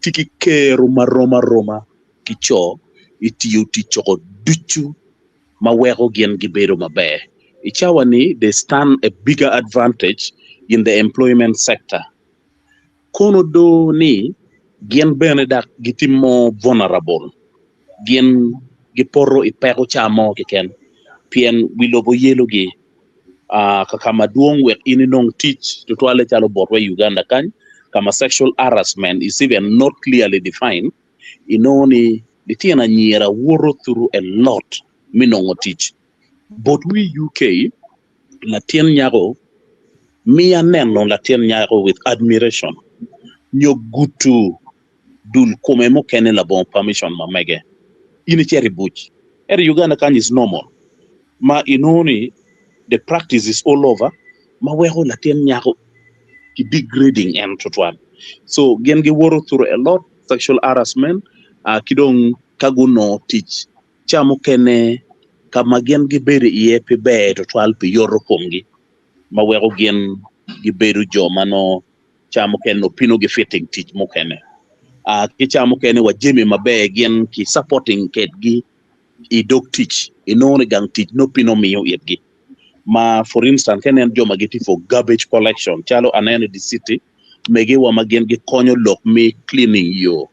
tye ki kero marom aroma ki co i tiyo tic coko ducu ma weko gin gibedo maber. I cawa ni they stand a bigger advantage in the employment sector. Kono do ni gin bene dak gitye more vulnerable. Gin gipoto i peko ca mo keken pien wi lobo yelogi uh, ka ka madwong wek in inong tic tutwalle calo botwa i Uganda kany ka ma sexual harassment is even not clearly defined inongo ni litino anyira woto through a lot me nongo tic. Botwa i UK latin nyako miya neno latin nyako with admiration nyo gutu dul kome mukene labongo permission ma mege in icito i buc ento i Uganda kany is normal ma inongo ni the practice is all over ma weko latin nyako ki degrading en tutwal so gin giwoto through a lot sexual harassment uh, ki dong ka gunongo tic ca mukene ka ma gin gibedo iye pe ber tutwal pi yoto komgi ma weko gin gibedo jo ma nongo ca mukene opino gi fitting tic mukene uh, ki ca mukene wa jami maber gin ki supporting kedgi i dog tic inongo ni gang tic no pino miyo itgi ma for instance ka inen jo ma gitye for garbage collection calo aneno i the city. megiwa ma gin gikonyo lok me cleaning yo.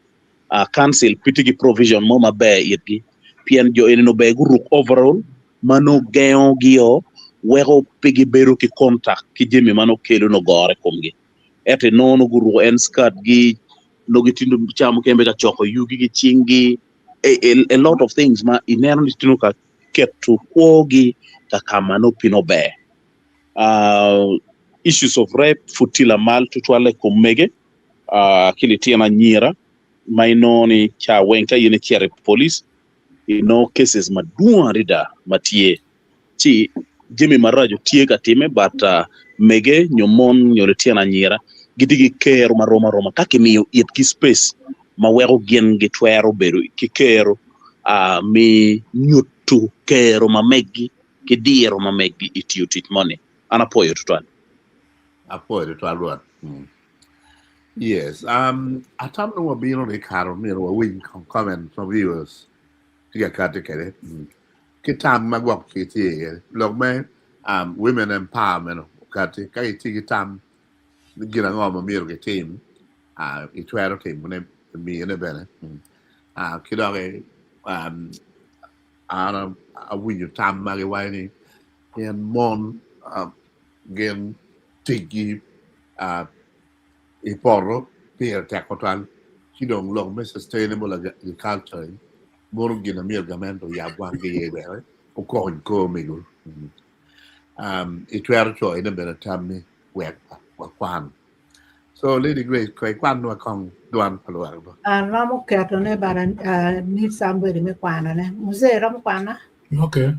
Council pe tye ki provision mo maber itgi pien jo eni nongo ber guruk overall ma nongo gengo gio weko pe gibedo ki contact ki jami ma nongo kelo nongo gore i komgi. Ento inongo nongo guruko en skirt gi nongo gitye ca mukene bene ka coko yugi ki cinggi a lot of things ma ineno ni tye ka keto kwogi ka ka ma nongo pe nongo ber. Issues of rape pud tye lamal tutwalle i kom mege ki litino anyira ma inongo ni ca weng ka in icito i police inongo cases madwong adada ma tye ci jami maraco tye ka timme but mege nyo mon nyo litino anyira gitye ki kero marom aroma ka kimiyo itgi space ma weko gin gitwero bedo ki kero me nyuto kero ma meggi ki diro ma meggi i tiyo tic moni. An apwoyo tutwal. Apwoyo tutwal Rwot. Yes, um, atam ni wabino ni kare myero wawiny comment ma viewers tye ka kati kwede ki tam ma gwok ki tye iye. Lok me um, women empowerment okati ka itye ki tam ni gin ango ma myero gitim, uh, itwero timone miyone bene. Uh, ki dok um, an awinyo tam ma giwaco ni pien mon uh, gin ticgi uh, i poto pire tek tutwal ci dong lok me sustainable agriculture mono gin na myero gamente oyab wanggi iye bene okony kor omego. Um, itwero coyone bene tammi wek wakwan. So Lady Grace, ko ikwanwa kong dwan pa lwak ba. Aromo ketone but I need somebody me kwanone. Mzee iromo kwana? Okay.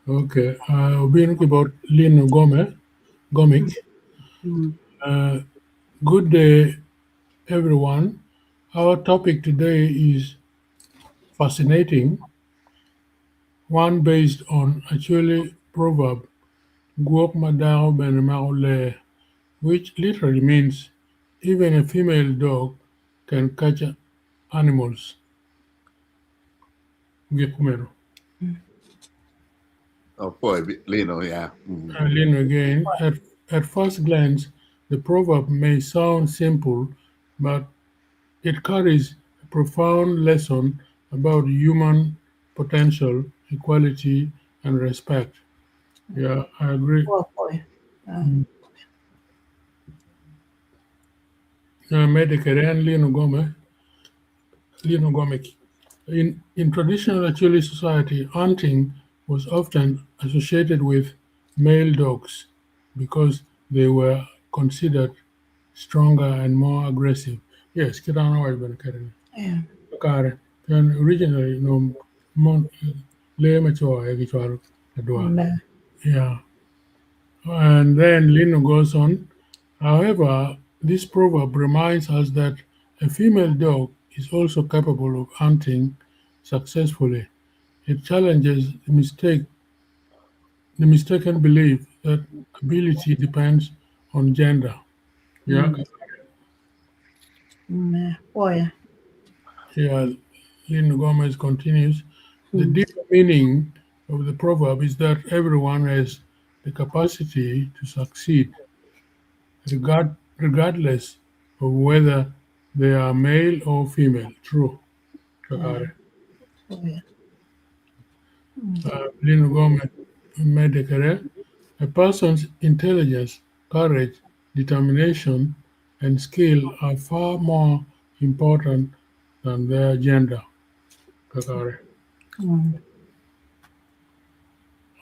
Okay. Obino ki bot Lino Gome, Gomik. Good day, everyone. Our topic today is fascinating, one based on Acholi proverb, Gwok ma dako bene mako lee, which literally means even a female dog can catch animals. Gik kumeno. Oh boy, Lino, yeah. Lino again. At first glance, the proverb may sound simple, but it carries a profound lesson about human potential, equality, and respect. Yeah, I agree. Oh boy. Medicare Lino Gome. Lino Gomik. In traditional Acholi society, hunting was often associated with male dogs because they were considered stronger and more aggressive. Yes, kit an awaco bene kede. Kare, pien originally no mon lee ma co aye gicwalo adwar. Yeah. And then Lino goes on. However, this proverb reminds us that a female dog is also capable of hunting successfully. It challenges the mistaken belief that ability depends on gender. Yeah. Boy. Yeah. Lino Gomez continues. The deeper meaning of the proverb is that everyone has the capacity to succeed, regardless of whether they are male or female. True. Kakare. Lino Gomez Medicare, a person's intelligence, courage, determination, and skill are far more important than their gender. Kakare.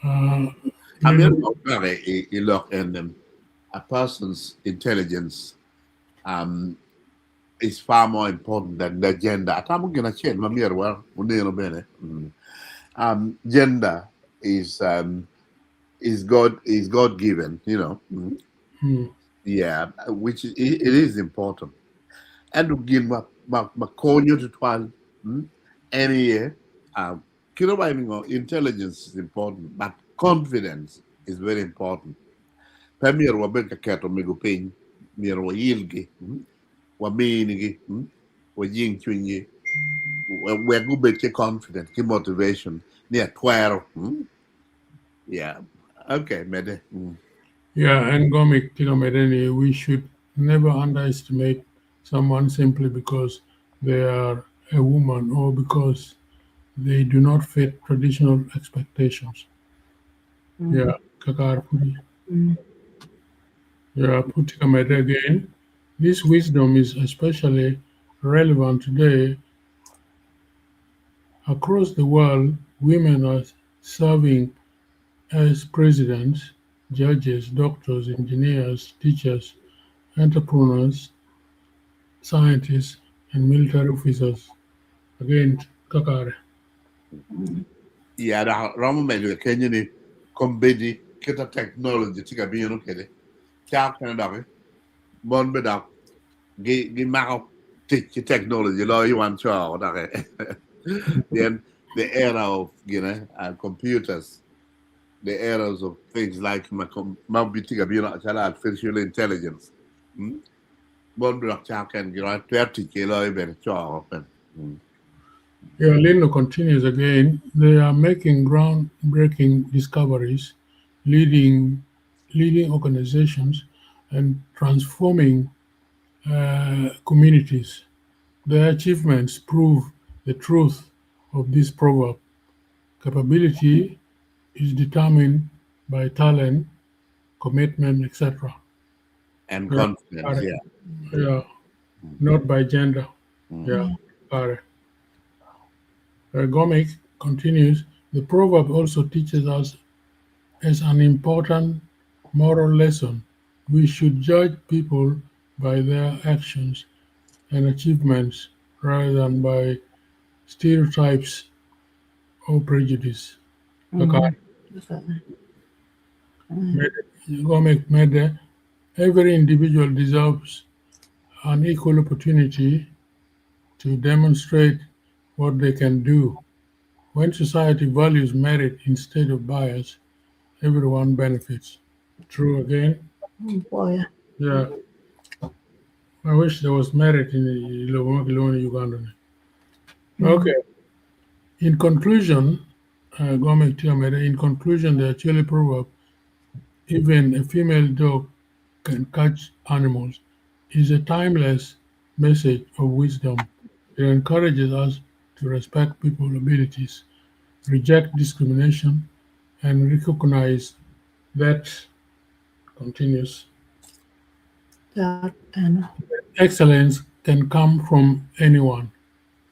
I mean, look, and a person's intelligence is far more important than their gender. Atamo gin acel ma myero wa oneno bene. Gender is God given, you know. Yeah, which it is important. And gin ma konyo tutwal any kiro ba intelligence is important, but confidence is very important. Pe myero wabed ka keto omego piny, myero wayilgi, waminigi, wajing cwinygi, wek gubed ki confident, ki motivation ni atwero. Yeah. Okay, mede. Yeah, and Gomic tye ka medde ni we should never underestimate someone simply because they are a woman or because they do not fit traditional expectations. Yeah, kakare pudi. Yeah, pud tye ka medde again. This wisdom is especially relevant today. Across the world, women are serving as presidents, judges, doctors, engineers, teachers, entrepreneurs, scientists, and military officers. Again, kakare. Yeah, dok romo medo kenyo ni kombeddi kita technology tye ka bino kwede cak kene doki mon be dok gimako tic ki technology loyo wan co doki pien the era of gine computers the eras of things like ma ma tye ka bino calo artificial intelligence mon be dok cak kene twero tic kwede loyo bene co bene. Yeah, Lino continues again. They are making groundbreaking discoveries, leading leading organizations, and transforming communities. Their achievements prove the truth of this proverb. Capability is determined by talent, commitment, etc. And Yeah, confidence, yeah. Yeah, not by gender. Yeah, got it. Gomic continues, the proverb also teaches us as an important moral lesson. We should judge people by their actions and achievements rather than by stereotypes or prejudice. Okay. Gomic made every individual deserves an equal opportunity to demonstrate what they can do. When society values merit instead of bias, everyone benefits. True again. Boy. Yeah. I wish there was merit in the Uganda. Okay. In conclusion, Gomek Tiamere, in conclusion, the Acholi proverb, even a female dog can catch animals, is a timeless message of wisdom. It encourages us to respect people's abilities, reject discrimination, and recognize that continues. That and Excellence can come from anyone.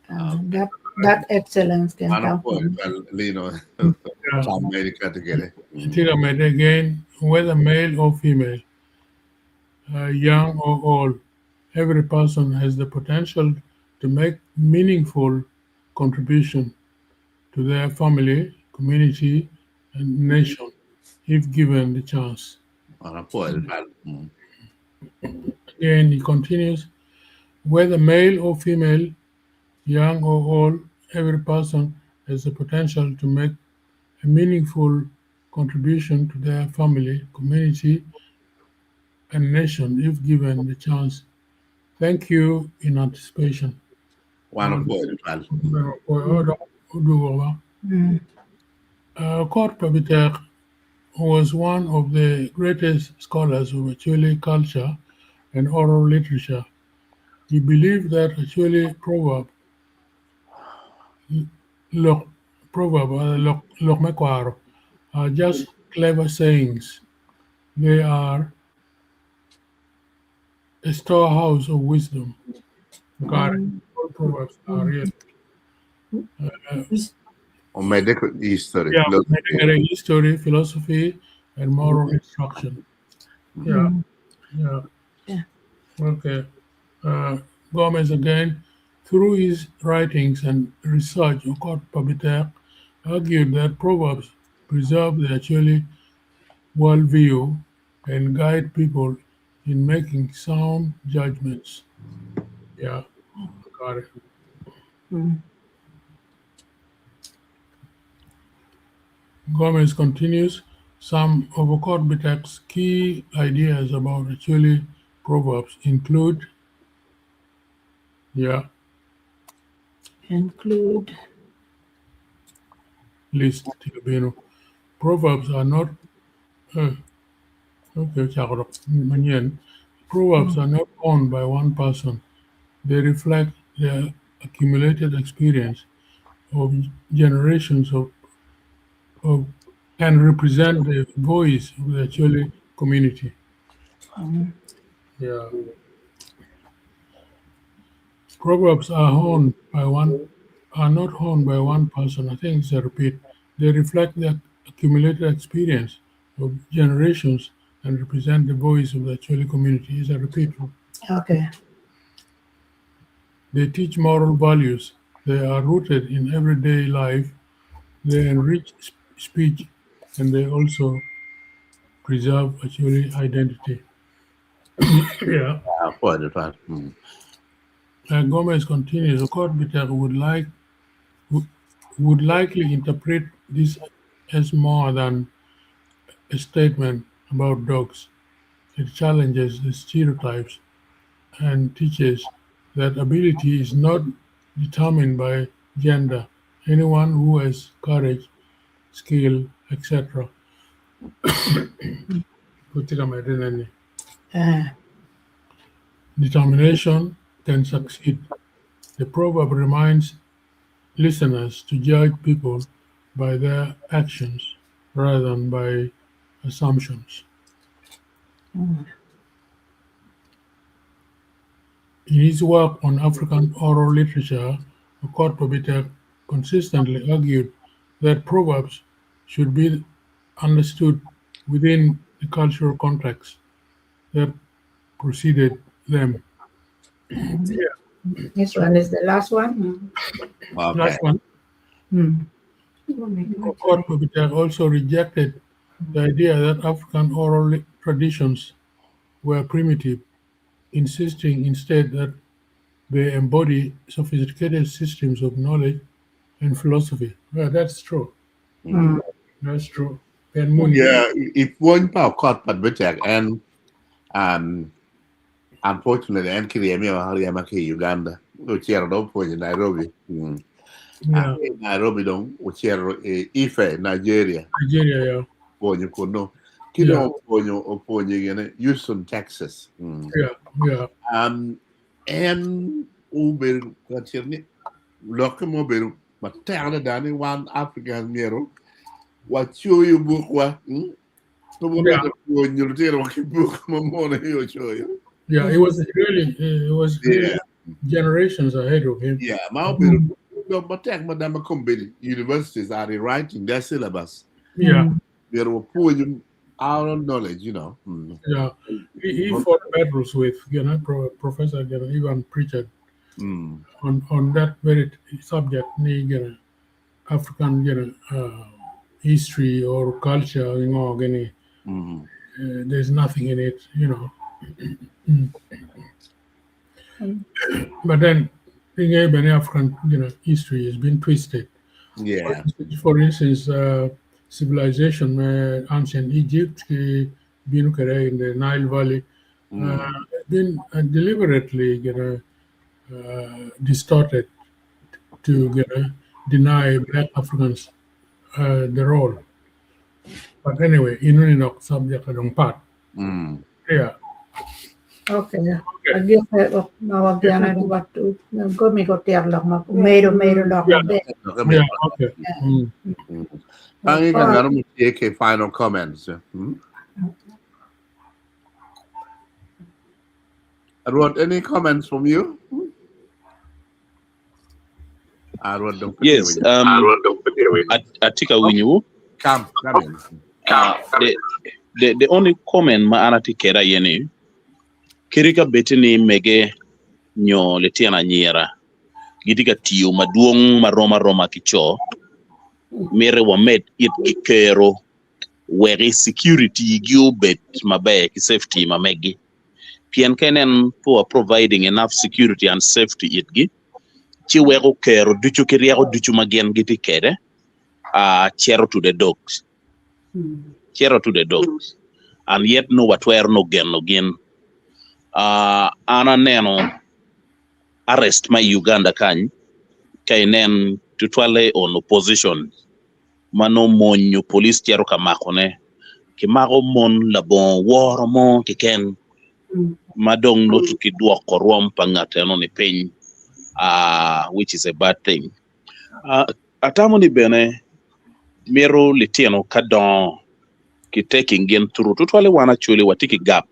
that that excellence can Mano come pol from pa Lino Yeah. America together. Tiramede again, whether male or female, young or old, every person has the potential to make meaningful contribution to their family, community, and nation if given the chance. Mano pol pa. Again, he continues, whether male or female, young or old, every person has the potential to make a meaningful contribution to their family, community, and nation if given the chance. Thank you in anticipation. Mano pol pa. Okot Pabitek was one of the greatest scholars of Acholi culture and oral literature. He believed that Acholi proverb, lok, proverb, lok, lok me kwaro, are just clever sayings. They are a storehouse of wisdom. Got it. All proverbs are real. O medical history. Yeah, medical history, philosophy, and moral instruction. Yeah, yeah. Yeah. Okay. Gomez again, through his writings and research, Okot Pabitek argued that proverbs preserve the Acholi worldview and guide people in making sound judgments. Yeah, got it. Gomez continues, some of Okot Bitek's key ideas about Acholi proverbs include, yeah, Include list Tilubino. Proverbs are not Okay, ocako dok manyen. Proverbs are not owned by one person. They reflect the accumulated experience of generations of, of and represent the voice of the Acholi community. Yeah. Proverbs are owned by one are not owned by one person. I think it's a repeat. They reflect the accumulated experience of generations and represent the voice of the Acholi community. It's a repeat. Okay. They teach moral values. They are rooted in everyday life. They enrich speech and they also preserve Acholi identity. Yeah. Apwoyo tutwal. Gomez continues, Okot Bitek would likely interpret this as more than a statement about dogs. It challenges the stereotypes and teaches that ability is not determined by gender. Anyone who has courage, skill, etc. Determination can succeed. The proverb reminds listeners to judge people by their actions rather than by assumptions. In his work on African oral literature, Okot p'Bitek consistently argued that proverbs should be understood within the cultural context that preceded them. Yeah. This one is the last one. Okay. Last one. Okot p'Bitek also rejected the idea that African oral traditions were primitive, insisting instead that they embody sophisticated systems of knowledge and philosophy. Well, that's true. That's true. And Moon. Yeah, if one pa Okot p'Bitek and unfortunately en kiryemi aryema ki Uganda ocito dong opwonyo i Nairobi. Yeah. Nairobi dong ocito i Ife, Nigeria. Nigeria, yeah. Opwonyo kunu. Ki dong opwonyo opwonyo gine Houston, Texas. Yeah, yeah. En obedo ka cito ni lokke mo obedo matek adada ni wan Africans myero wacoyo bukwa. Pe wamito pwonyo lutinowa ki buk ma mono aye ocoyo. Yeah, it was really it was really generations ahead of him. Yeah, ma obedo lok matek mada ma kombeddi universities are rewriting their syllabus. Yeah. Myero wapwony our knowledge. Yeah, he fought battles with Professor Ivan Pritchard on that very subject, African history or culture, there's nothing in it. But then, in African history has been twisted. For instance, civilization, ancient Egypt, bino in the Nile Valley, been deliberately distorted to deny Black Africans the role. But anyway, in subject along part. Yeah. Okay. Agir ma wagyana wat gomi ko tiyak lok ma medo medo lok Yeah. maber. Yeah, okay. Angi ka ngaro mo ke final comments. Arwad, any comments from you? Arwad, don't Yes, atye ka winyo. Come, come in. The only comment ma an atye kede aye ni kadi ka bed ni mege nyo litino anyira gitye ka tiyo madwong marom aroma ki co mito wamed itgi kero wek security gi obed maber ki safety ma megi pien ka inen pe wa providing enough security and safety itgi ci weko kero ducu ki ryeko ducu ma gin gitye kede cito to the dogs cito to the dogs and yet no watwero no geno gin an aneno arrest ma i Uganda kany ka inen tutwalle on opposition ma nongo monyo police cito ka makone. Kimako mon labongo woro mo keken ma dong nongo kidwoko rwom pa ngat eno-ni piny, which is a bad thing. Atamo ni bene mito litino ka dongo ki taking gin through tutwalle wan Acholi watye ki gap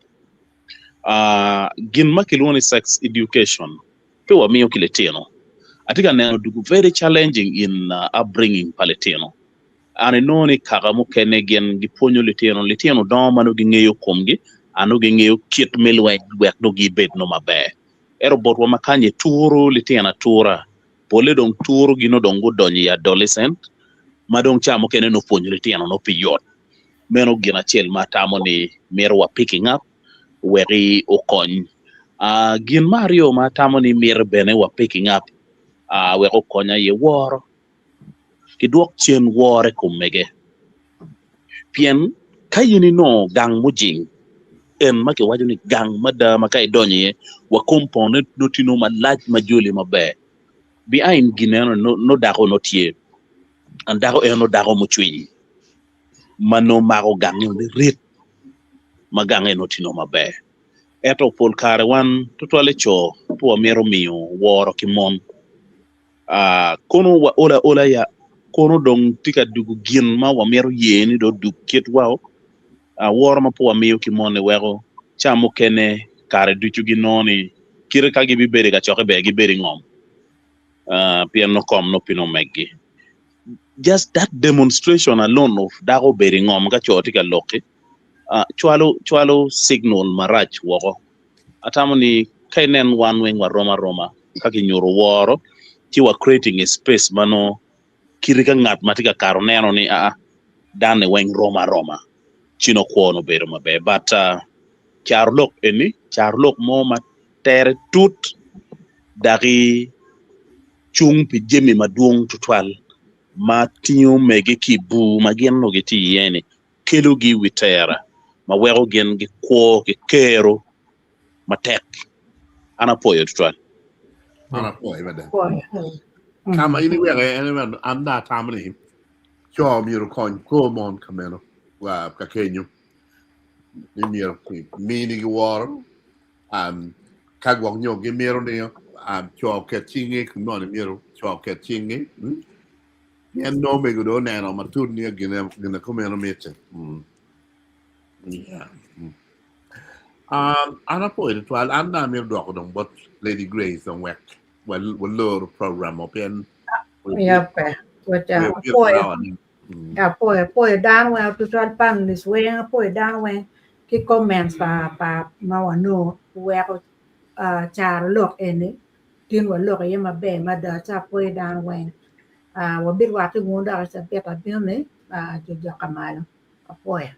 gin ma kilwongo ni sex education pe wamiyo ki litino. Atye ka neno dugu very challenging in upbringing pa litino. An inongo ni kaka mukene gin gipwonyo litino, litino dongo ma nongo gingeyo komgi and nongo gingeyo kit me lweny wek nongo gibed nongo maber. Ento botwa ma kany ituru litino atura, pole dong turugi nongo dong gudonyo i adolescent ma dong ca mukene nongo pwonyo litino nongo pe yot. Meno gin acel ma atamo ni mito wa picking up wek okony. Gin me aryo ma atamo ni mito bene wa picking up wek okony aye woro. Kidwok cen woro i kom mege. Pien ka in inongo gang mujing, en ma kiwaco ni gang mada ma ka idonyo iye wa compound ne nongo tye nongo malac ma joli maber. Behind gin eno ni nongo dako nongo tye and dako en nongo dako mucwiny ma nongo mako gange lirit ma gange nongo tye nongo maber. Ento pol kare wan tutwalle co pe wamito miyo woro ki mon. Kono waol aola ya, kono dong tye ka dugo gin ma wamito ye ni dong odug kitwa. Woro ma pe wamiyo ki mon-ni weko ca mukene kare ducu ginongo ni kite ka gibibedo i kacokke ber gibedo i ngom pien nongo kom nongo pe nongo meggi. Just that demonstration alone of dako obedo i ngom ka co tye ka lok-ki cwalo cwalo signal marac woko. Atamo ni ka inen wan weng warom aroma ka kinyuto woro ci wa creating a space ma nongo kite ka ngat ma tye ka kato neno ni aa danne weng rom aroma ci nongo kwo nongo bedo maber but caro lok eni caro lok mo ma tere tut daki cung pi jami madwong tutwal ma tingo mege ki i bur ma gin onongo gitye iye ni kelogi i wi tera ma weko gin gikwo ki kero matek. An apwoyo tutwal. An apwoyo mada. Ka ma in iweko en aye an dong atamo ni co myero okony kor mon ka meno wa ka kenyo ni myero minigi woro ka gwok nyo gimito ni co oket cingi moni myero co oket cingi pien nongo omego dong oneno matut ni gine kumeno mitte. An apwoyo tutwal an dong amito dwoko dong bot Lady Grace dong wek walor program o pien Apwoyo apwoyo dano weng tutwal panelist weng apwoyo dano weng ki comments pa pa ma wanongo weko caro lok eni tin waloko iye maber mada ci apwoyo dano weng wabirwatte wunu dok i cabit abino ni jo joka malo. Apwoyo.